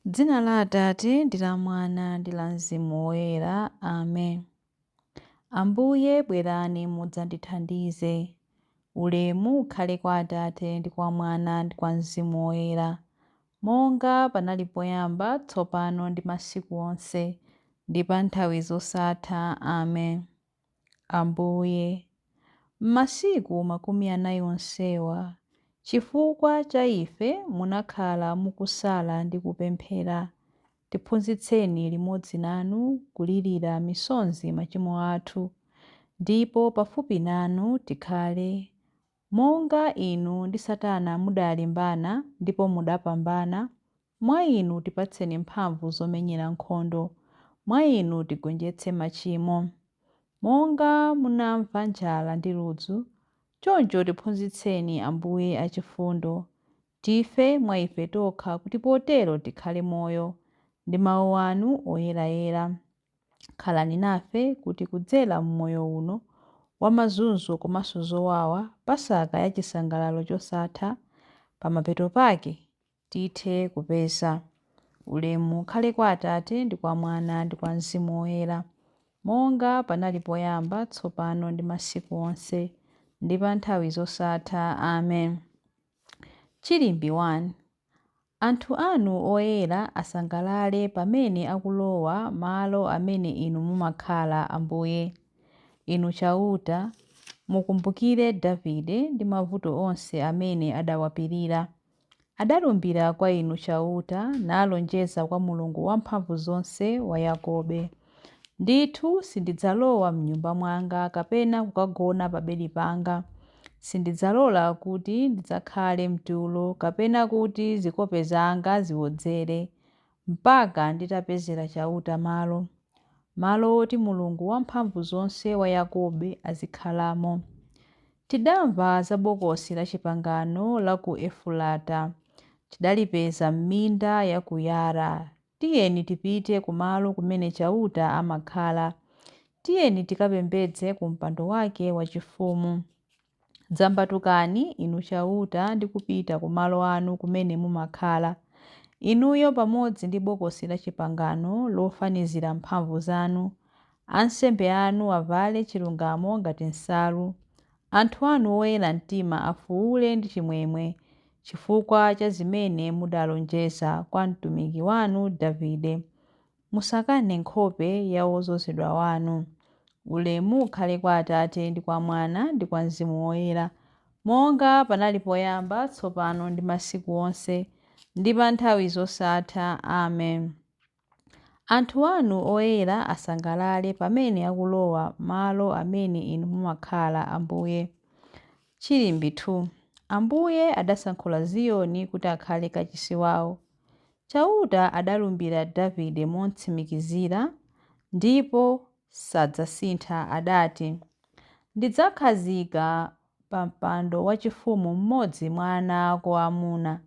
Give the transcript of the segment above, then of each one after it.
Dzina la Atate ndi la Mwana ndi la Mzimu Woyera. Amen. Ambuye bwerani mudzandithandize. Ulemu ukhale kwa Atate ndi kwa Mwana ndi kwa Mzimu Woyera, monga panali poyamba, tsopano ndi masiku onse, ndi pa nthawi zosatha. Amen. Ambuye, m'masiku 40 onsewa, chifukwa cha ife munakhala mukusala ndi kupemphera. Tiphunzitseni limodzi nanu kulirira misonzi machimo athu, ndipo pafupi nanu tikhale, monga inu ndi Satana mudalimbana ndipo mudapambana, mwa inu tipatseni mphamvu zomenyera nkhondo, mwa inu tigonjetse machimo. Monga munamva njala ndi ludzu, choncho tiphunzitseni Ambuye achifundo, tife mwa ife tokha kuti potero tikhale moyo, ndi mawu anu oyerayera. Khalani nafe kuti kudzera m'moyo uno wa mazunzo komanso zowawa, Pasaka ya chisangalalo chosatha, pamapeto pake tithe kupeza. Ulemu ukhale kwa Atate ndi kwa Mwana ndi kwa Mzimu Woyera, monga panali poyamba, tsopano ndi masiku onse, ndi pa nthawi zosatha. Amen. Chilimbi 1. Anthu anu oyera asangalale pamene akulowa malo amene inu mumakhala, Ambuye. Inu Chauta, mukumbukire Davide ndi mavuto onse amene adawapirira. Adalumbira kwa inu Chauta, nalonjeza kwa Mulungu Wamphamvuzonse wa Yakobe. Ndithu sindidzalowa m'nyumba mwanga kapena kukagona pa bedi panga. Sindidzalola kuti ndidzakhale mtulo kapena kuti zikope zanga ziwodzere, mpaka nditapezera Chauta malo, malo oti Mulungu Wamphamvuzonse wa Yakobe azikhalamo. Tidamva za Bokosi la Chipangano la ku Efurata, tidalipeza m'minda ya ku Yaara. Tiyeni tipite kumalo kumene Chauta amakhala, tiyeni tikapembedze ku mpando wake wachifumu. Dzambatukani, Inu Chauta, ndi kupita ku malo anu kumene mumakhala, inuyo pamodzi ndi Bokosi la Chipangano lofanizira mphamvu zanu. Ansembe anu avale chilungamo ngati nsalu, anthu anu oyera mtima afuwule ndi chimwemwe chifukwa cha zimene mudalonjeza kwa mtumiki wanu Davide. Musakane nkhope ya wodzozedwa wanu. Ulemu ukhale kwa Atate ndi kwa Mwana ndi kwa Mzimu Woyera, monga panali poyamba, tsopano ndi masiku onse, ndi pa nthawi zosatha. Amen. Anthu anu oyera asangalale pamene akulowa malo amene inu mumakhala, Ambuye. Chilimbi 2. Ambuye adasankhula Ziyoni kuti akhale kachisi wawo. Chauta adalumbira Davide motsimikizira, ndipo sadzasintha, adati, Ndidzakhazika pa mpando wachifumu mmodzi mwa ana ako aamuna.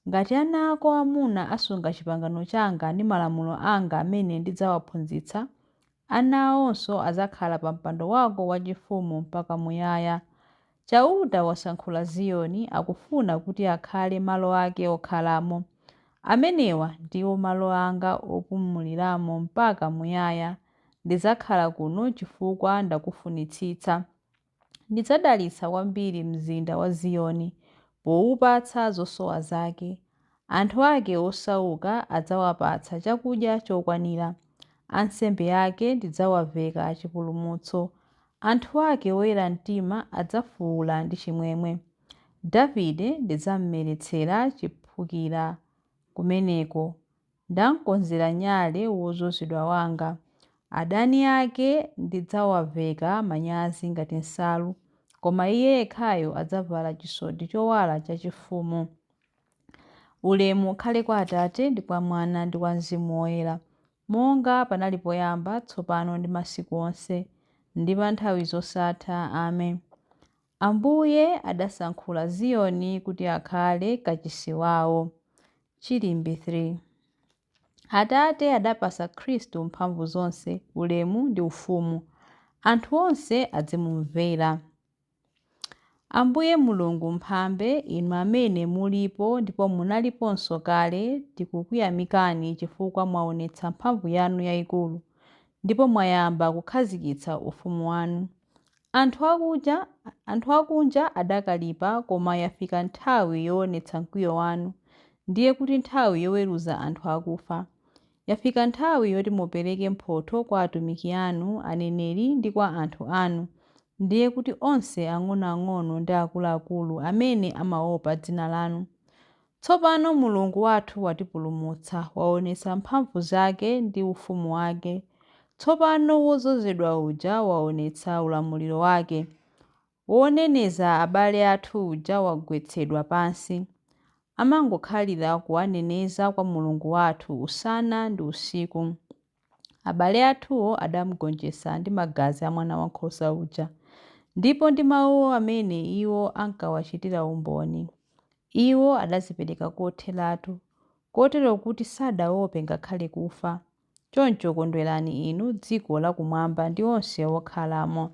Ngati ana ako aamuna asunga chipangano changa ndi malamulo anga amene ndidzawaphunzitsa, ana awonso adzakhala pa mpando wako wachifumu mpaka muyaya. Chauta wasankhula Ziyoni, akufuna kuti akhale malo ake okhalamo. Amenewa ndiwo malo anga opumuliramo mpaka muyaya. Ndidzakhala kuno chifukwa ndakufunitsitsa. Ndidzadalitsa kwambiri mzinda wa Ziyoni powupatsa zosowa zake. Anthu ake osauka adzawapatsa chakudya chokwanira. Ansembe ake ndidzawaveka chipulumutso. Anthu ake oyera mtima adzafuwula ndi chimwemwe. Davide ndidzammeretsera chiphukira kumeneko. Ndamkonzera nyale wodzozedwa wanga. Adani ake ndidzawaveka manyazi ngati nsalu, koma iye yekhayo adzavala chisoti chowala chachifumu. Ulemu ukhale kwa Atate ndi kwa Mwana ndi kwa Mzimu Woyera, monga panali poyamba, tsopano ndi masiku onse, ndi pa nthawi zosatha. Amen. Ambuye adasankhula Ziyoni kuti akhale kachisi wawo. Chilimbi 3. Atate adapatsa Khristu mphamvu zonse, ulemu ndi ufumu. Anthu onse adzimumvera. Ambuye Mulungu Mphambe, inu amene mulipo ndipo munaliponso kale, tikukuyamikani chifukwa mwaonetsa mphamvu yanu yayikulu ndipo mwayamba kukhazikitsa ufumu wanu. Anthu akunja adakalipa koma yafika nthawi yoonetsa mkwiyo wanu, ndiye kuti nthawi yoweruza anthu akufa. Yafika nthawi yoti mupereke mphotho kwa atumiki anu, aneneri ndi kwa anthu anu, ndiye kuti onse ang'onoang'ono ndi akuluakulu amene amaopa dzina lanu. Tsopano Mulungu wathu watipulumutsa, waonetsa mphamvu zake ndi ufumu wake. Tsopano wodzozedwa uja waonetsa ulamuliro wake. Woneneza abale athu uja wagwetsedwa pansi. Amangokhalira kuwaneneza kwa Mulungu wathu usana ndi usiku. Abale athuwo adamugonjetsa ndi magazi a Mwana Wankhosa uja, ndipo ndi mawu amene iwo ankawachitira umboni. Iwo adadzipereka kotheratu, kotero kuti sadaope ngakhale kufa. Choncho kondwerani inu dziko lakumwamba ndi onse okhalamo.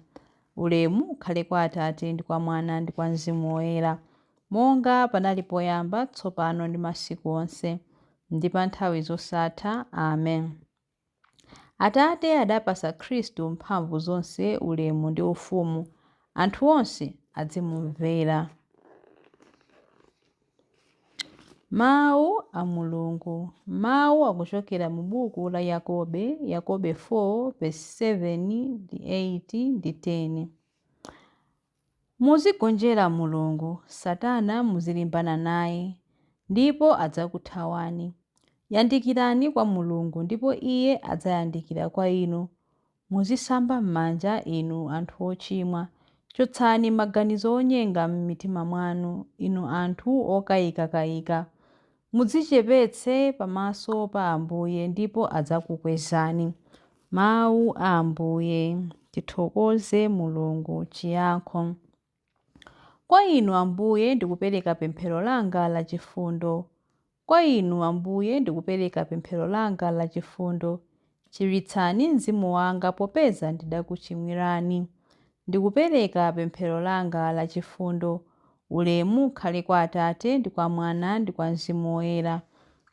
Ulemu ukhale kwa Atate ndi kwa Mwana ndi kwa Mzimu Woyera, monga panali poyamba, tsopano ndi masiku onse, ndi pa nthawi zosatha. Amen. Atate adapatsa Khristu mphamvu zonse, ulemu ndi ufumu. Anthu onse adzimumvera. Mawu a Mulungu. Mawu akuchokera mu buku la Yakobe, Yakobe 4:7 ndi 8 ndi 10. Muzigonjera Mulungu, Satana muzilimbana naye, ndipo adzakuthawani. Yandikirani kwa Mulungu ndipo Iye adzayandikira kwa inu. Muzisamba m'manja inu anthu ochimwa. Chotsani maganizo onyenga m'mitima mwanu, inu anthu okayikakayika. Mudzichepetse pamaso pa Ambuye ndipo adzakukwezani. Mawu a Ambuye. Tithokoze Mulungu. Chiyankho. Kwa inu Ambuye ndikupereka pemphero langa lachifundo. Kwa inu Ambuye ndikupereka pemphero langa lachifundo. Chiritsani mzimu wanga popeza ndidakuchimwirani. Ndikupereka pemphero langa lachifundo. Ulemu ukhale kwa Atate ndi kwa Mwana ndi kwa Mzimu Woyera.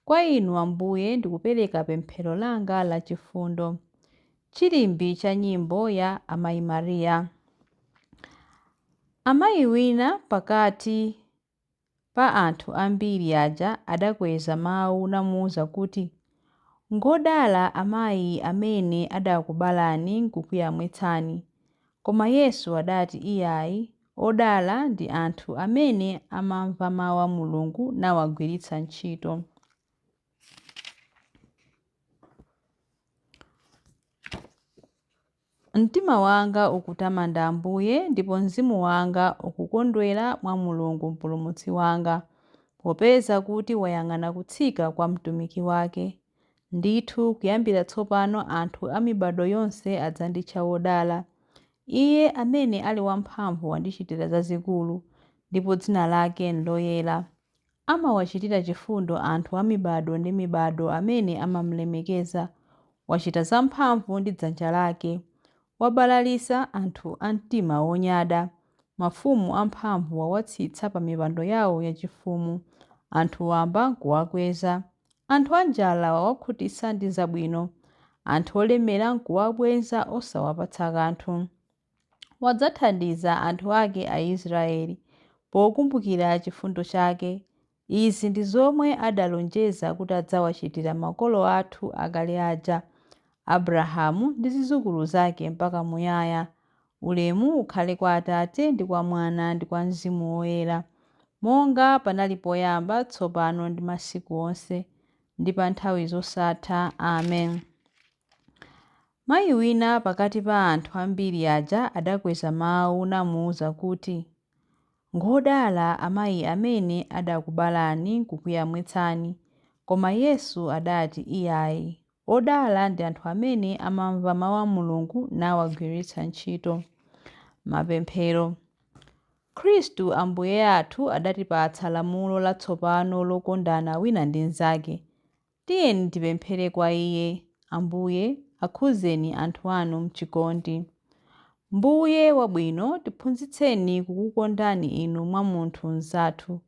Kwa inu Ambuye ndikupereka pemphero langa lachifundo. Chilimbi cha nyimbo ya Amayi Mariya. Amayi wina pakati pa anthu ambiri aja adakweza mawu namuwuza kuti, Ngodala amayi amene adakubalani nkukuyamwitsani. Koma Yesu adati iyayi, odala ndi anthu amene amamva mawu a Mulungu nawagwiritsa ntchito. Mtima wanga ukutamanda Ambuye ndipo mzimu wanga ukukondwera mwa Mulungu Mpulumutsi wanga, popeza kuti wayang'ana kutsika kwa mtumiki wake. Ndithu kuyambira tsopano anthu a mibado yonse adzanditcha wodala. Iye amene ali wamphamvu wandichitira zazikulu, ndipo dzina lake n'loyera. Amawachitira chifundo anthu a mibado ndi mibado amene amamulemekeza. Wachita zamphamvu ndi dzanja lake. Wabalalitsa anthu a mtima wonyada. Mafumu amphamvu wawatsitsa pa mipando yawo yachifumu. Anthu wamba nkuwakweza. Anthu anjala wawakhutitsa ndi zabwino. Anthu olemera nkuwabweza osawapatsa kanthu. Wadzathandiza anthu ake Aisraeli pokumbukira chifundo chake. Izi ndi zomwe adalonjeza kuti adzawachitira makolo athu akale aja, Abrahamu ndi zidzukulu zake mpaka muyaya. Ulemu ukhale kwa Atate ndi kwa Mwana ndi kwa Mzimu Woyera, monga panali poyamba, tsopano ndi masiku onse, ndi pa nthawi zosatha. Amen. Mayi wina pakati pa anthu ambiri aja adakweza mawu namuwuza kuti, Ngodala amayi amene adakubalani nkukuyamwitsani. Koma Yesu adati iyayi, odala ndi anthu amene amamva mawu a Mulungu nawagwiritsa ntchito. Mapemphero. Khristu Ambuye athu adatipatsa lamulo latsopano lokondana wina ndi mnzake. Tiyeni tipemphere kwa Iye. Ambuye, akhuzeni anthu anu m'chikondi. Mbuye wabwino, tiphunzitseni kukukondani Inu mwa munthu mnzathu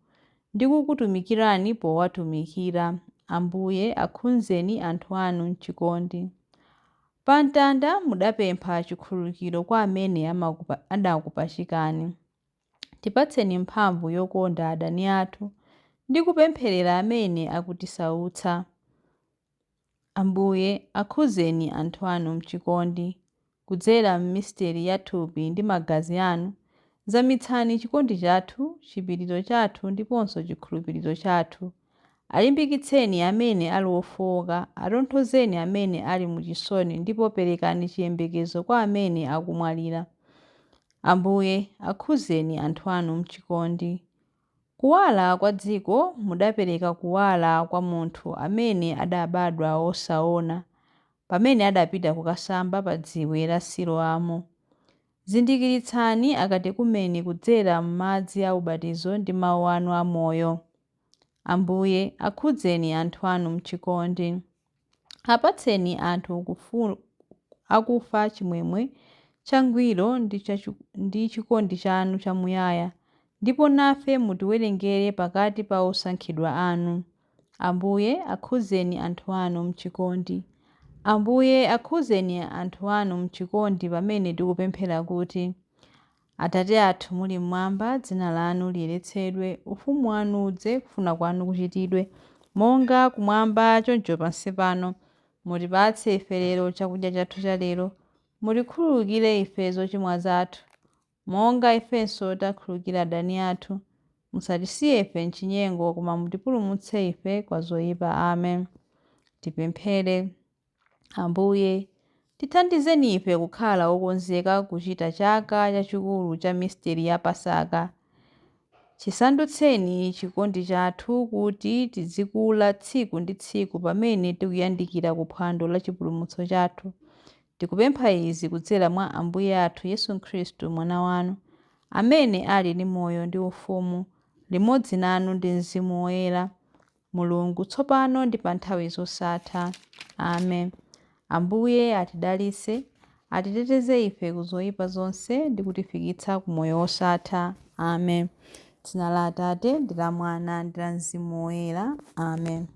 ndi kukutumikirani powatumikira. Ambuye akhuzeni anthu anu m'chikondi. Pa mtanda mudapempha chikhululukiro kwa amene adakupachikani. Tipatseni mphamvu yokonda adani athu ndi kupempherera amene akutisautsa. Ambuye akhuzeni anthu anu m'chikondi. Kudzera m'misteri ya thupi ndi magazi anu, zamitsani chikondi chathu, chipiriro chathu ndiponso chikhulupiriro chathu. Alimbikitseni amene ali ofowoka, atonthozeni amene ali muchisoni ndipo perekani chiyembekezo kwa amene akumwalira. Ambuye akhuzeni anthu anu m'chikondi. Kuwala kwa dziko mudapereka kuwala kwa munthu amene adabadwa wosaona, pamene adapita kukasamba pa dziwe la Siloamu. Zindikiritsani akatekumeni kudzera m'madzi a ubatizo ndi mawu anu amoyo. Ambuye akhudzeni anthu anu m'chikondi. Apatseni anthu akufa chimwemwe changwiro ndi chikondi chanu chamuyaya, ndipo nafe mutiwerengere pakati pa osankhidwa anu. Ambuye akhudzeni anthu anu m'chikondi. Ambuye akhudzeni anthu anu m'chikondi pamene tikupemphera kuti: Atate athu muli mmwamba, dzina lanu liyeretsedwe, ufumu wanu udze, kufuna kwanu kuchitidwe, monga kumwamba choncho pansi pano. Mutipatse ife lero chakudya chathu cha lero. Mutikhululukire ife zochimwa zathu, monga ifenso takhululukira adani athu. Musatisiye ife mchinyengo, koma mutipulumutse ife kwa zoyipa. Amen. Tipemphere. Ambuye, tithandizeni ife kukhala okonzeka kuchita chaka chachikulu cha misteri ya Pasaka. Chisandutseni chikondi chathu kuti tizikula tsiku ndi tsiku pamene tikuyandikira kuphwando la chipulumutso chathu. Tikupempha izi kudzera mwa Ambuye athu Yesu Khristu mwana wanu, amene ali ndi moyo ndi ufumu, limodzi nanu ndi Mzimu Woyera, Mulungu, tsopano ndi pa nthawi zosatha. Amen. Ambuye atidalitse, atiteteze ife ku zoyipa zonse ndi kutifikitsa ku moyo wosatha. Amen. Dzina la Atate ndi la Mwana ndi la Mzimu Woyera. Amen.